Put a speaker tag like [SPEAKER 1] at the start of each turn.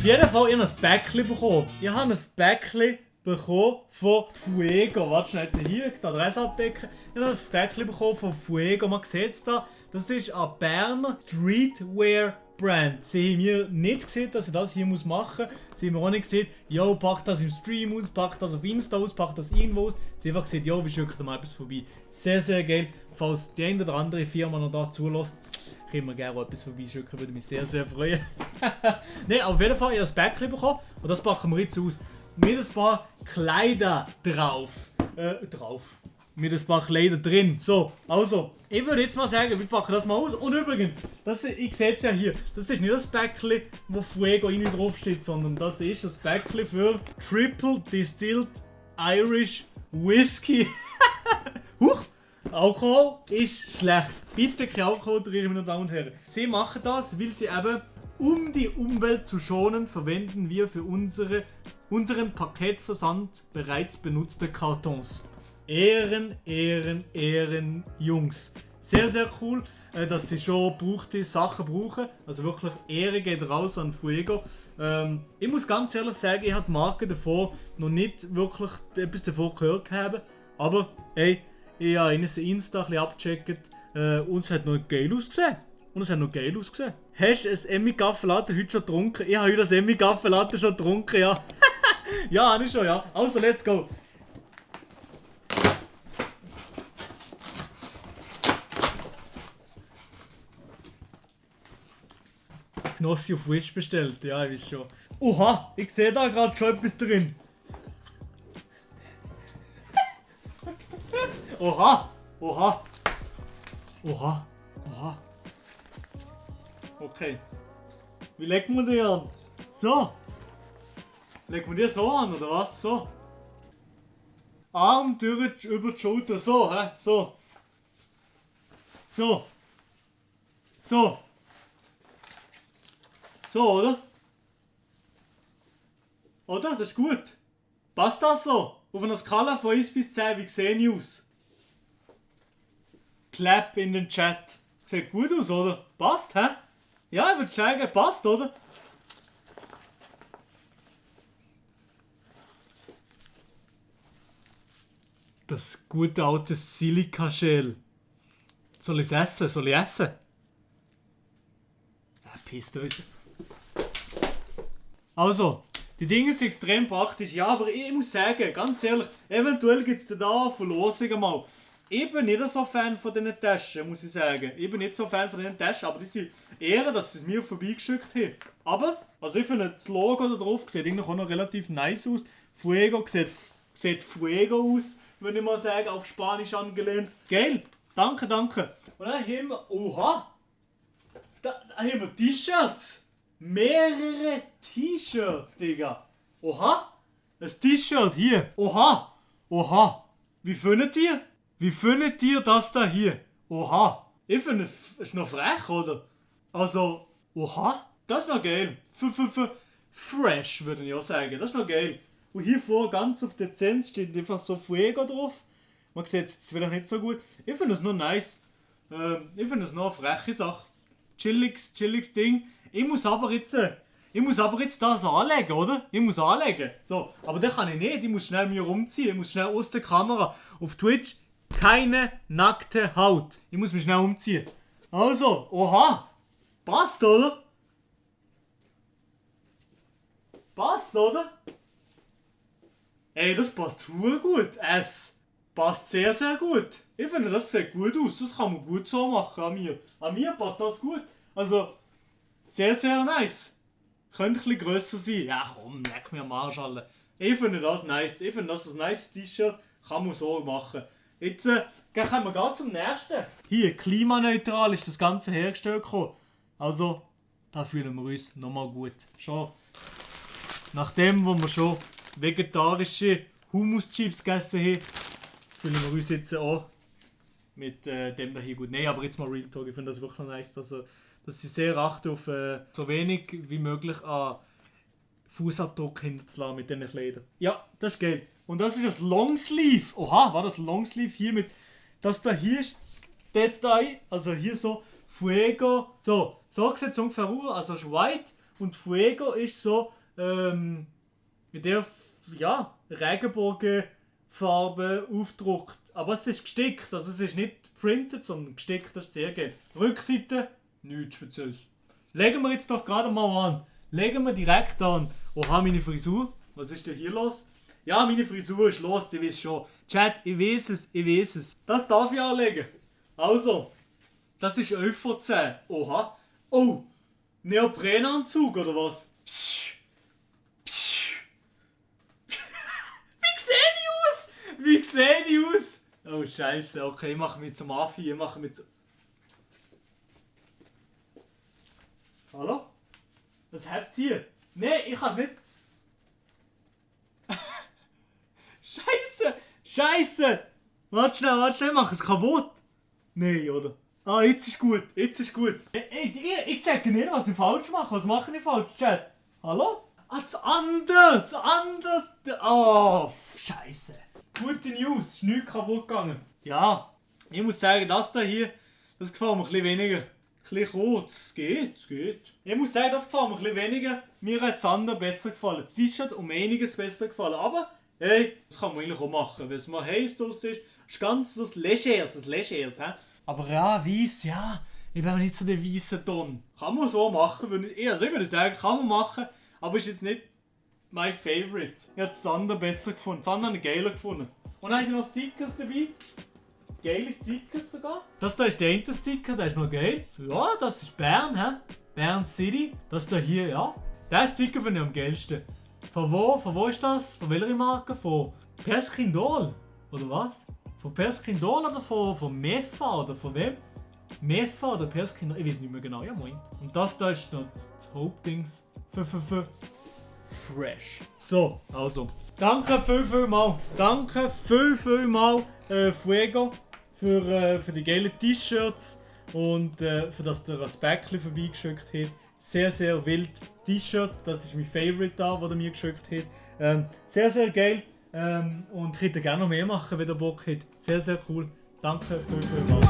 [SPEAKER 1] jeden Fall, ich habe ein Päckchen bekommen. Ich habe ein Päckchen bekommen von Fuego. Warte schnell, jetzt hier die Adresse abdecken. Ich habe ein Päckchen bekommen von Fuego. Man sieht es da. Das ist ein Berner Streetwear Brand. Sie haben mir nicht gesehen, dass ich das hier machen muss. Sie haben mir auch nicht gesehen, yo, pack das im Stream aus, pack das auf Insta aus, pack das irgendwo aus. Sie haben einfach gesagt, yo, wir schicken mal etwas vorbei. Sehr, sehr geil. Falls die eine oder andere Firma noch da zulässt, können wir gerne etwas vorbeischicken, würde mich sehr, sehr freuen. Ne, auf jeden Fall, ich habe das Päckchen bekommen und das packen wir jetzt aus. Mit ein paar Kleider drauf. Mit ein paar Kleider drin. So, also, ich würde jetzt mal sagen, wir packen das mal aus. Und übrigens, ich sehe es ja hier, das ist nicht das Päckchen, wo Fuego innen drauf steht, sondern das ist das Päckchen für Triple Distilled Irish Whisky. Huch! Alkohol ist schlecht. Bitte kein Alkohol trinken, meine Damen und Herren. Sie machen das, weil sie eben, um die Umwelt zu schonen, verwenden wir für unseren Paketversand bereits benutzte Kartons. Ehren, Jungs. Sehr, sehr cool, dass sie schon gebrauchte Sachen brauchen. Also wirklich Ehre geht raus an Fuego. Ich muss ganz ehrlich sagen, ich habe die Marke davor noch nicht wirklich etwas davon gehört haben. Aber hey, ich habe ihnen Insta ein bisschen abgecheckt und es hat noch geil ausgesehen. Hast du ein Emmy Kaffee Latte heute schon getrunken? Ich habe heute das Emmy Kaffee Latte schon getrunken, ja. Ja, habe ich schon, ja. Also, let's go. Knossi auf Wish bestellt, ja, ich weiß schon. Oha, ich sehe da gerade schon etwas drin. Oha. Okay. Wie legt man die an? So. Legt man die so an, oder was? So. Arm durch über die Schulter, so, hä? So. So. So. So, oder? Oder? Das ist gut. Passt das so? Auf einer Skala von 1 bis 10, wie sehe ich aus? Clap in den Chat. Sieht gut aus, oder? Passt, hä? Ja, ich würde sagen, passt, oder? Das gute alte Silika-Shell. Soll ich es essen? Pisst euch. Also, die Dinge sind extrem praktisch. Ja, aber ich muss sagen, ganz ehrlich, eventuell gibt es da Verlosungen mal. Ich bin nicht so Fan von diesen Taschen, muss ich sagen. Aber die sind eher, dass sie es mir vorbeigeschickt haben. Aber, also ich finde, das Logo da drauf sieht eigentlich auch noch relativ nice aus. Fuego sieht Fuego aus, würde ich mal sagen, auf Spanisch angelehnt. Geil, danke. Und dann haben wir, oha, da haben wir T-Shirts. Mehrere T-Shirts, Digga. Oha, ein T-Shirt hier. Oha, wie findet ihr das da hier? Oha, ich finde es ist noch frech, oder? Also, oha, das ist noch geil. Fresh, würde ich auch sagen. Das ist noch geil. Und hier vor, ganz auf der Zenz, steht einfach so Fuego drauf. Man sieht es jetzt vielleicht nicht so gut. Ich finde es noch nice. Ich finde es noch eine freche Sache. Chilliges Ding. Ich muss aber jetzt das anlegen, oder? So, aber das kann ich nicht. Ich muss schnell mich rumziehen. Ich muss schnell aus der Kamera. Auf Twitch keine nackte Haut. Ich muss mich schnell umziehen. Also, oha. Passt, oder? Ey, das passt super gut. Es passt sehr, sehr gut. Ich finde, das sieht gut aus. Das kann man gut so machen an mir. An mir passt das gut. Also, sehr, sehr nice. Könnte ein bisschen grösser sein. Ja komm, leck mir am Arsch alle. Ich finde das nice. Ich finde das ein nice T-Shirt. Kann man so machen. Jetzt kommen wir gerade zum nächsten. Hier, klimaneutral ist das Ganze hergestellt gekommen. Also, da fühlen wir uns nochmal gut. Schon nachdem, wo wir schon vegetarische Hummus-Chips gegessen haben, fühlen wir uns jetzt auch mit dem da hier gut. Nein, aber jetzt mal Real Talk. Ich finde das wirklich nice, dass sie sehr achten auf so wenig wie möglich an Fußabdruck hinterzulassen mit diesen Kleidern. Ja, das ist geil. Und das ist das Longsleeve. Oha, war das Longsleeve hier mit... Das da hier ist das Detail. Also hier so Fuego. So sieht es ungefähr aus. Also es ist white und Fuego ist so in der Regenbogenfarbe aufgedruckt. Aber es ist gestickt, also es ist nicht printed, sondern gestickt, das ist sehr geil. Rückseite, nichts Spezielles. Legen wir jetzt doch gerade mal an. Legen wir direkt an. Oha, meine Frisur. Was ist denn hier los? Ja, meine Frisur ist los, ihr wisst schon. Chat, ich weiß es. Das darf ich anlegen. Also, das ist 11 von 10. Oha. Oh, Neoprenanzug oder was? Wie sehe ich aus? Oh Scheiße, okay, ich mache mich zum Affi, Hallo? Was habt ihr? Nee, ich kann nicht. Scheiße! Warte schnell, mach es kaputt. Nee, oder? Ah, jetzt ist gut. Ich checke nicht, was ich falsch mache. Was mache ich falsch, Chat? Hallo? Ah, das andere! Oh, Scheiße. Gute News, ist nichts kaputt gegangen. Ja, ich muss sagen, das hier, das gefällt mir ein bisschen weniger. Ein bisschen kurz, es geht. Ich muss sagen, das gefällt mir ein bisschen weniger. Mir hat das andere besser gefallen. Das T-Shirt um einiges besser gefallen. Aber, hey, das kann man eigentlich auch machen. Wenn es mal heiß draus ist ganz so Legeres, hä? Aber ja, weiss, ja, ich bin aber nicht so der weisse Ton. Kann man so machen, ich würde sagen, kann man machen, aber ist jetzt nicht my favorite. Ich habe das andere besser gefunden, das andere geiler gefunden. Und dann haben sie noch Stickers dabei. Geile Stickers sogar. Das da ist der eine Sticker, der ist noch geil. Ja, das ist Bern, hä? Bern City. Das da hier, ja. Der Sticker finde ich am geilsten. Von wo ist das? Von welcher Marke? Von Perskindol? Oder was? Von Perskindol oder von Mefa? Oder von wem? Mefa oder Perskindol? Ich weiß nicht mehr genau. Ja, moin. Und das da ist noch das Hauptdings. Fresh. So, also. Danke vielmal. Danke vielmal Fuego für die geilen T-Shirts und für das der ein Päckchen vorbeigeschickt hat. Sehr, sehr wild T-Shirt. Das ist mein Favorite da, das er mir geschickt hat. Sehr, sehr geil. Und ich hätte gerne noch mehr machen, wenn ihr Bock habt. Sehr, sehr cool. Danke vielmal.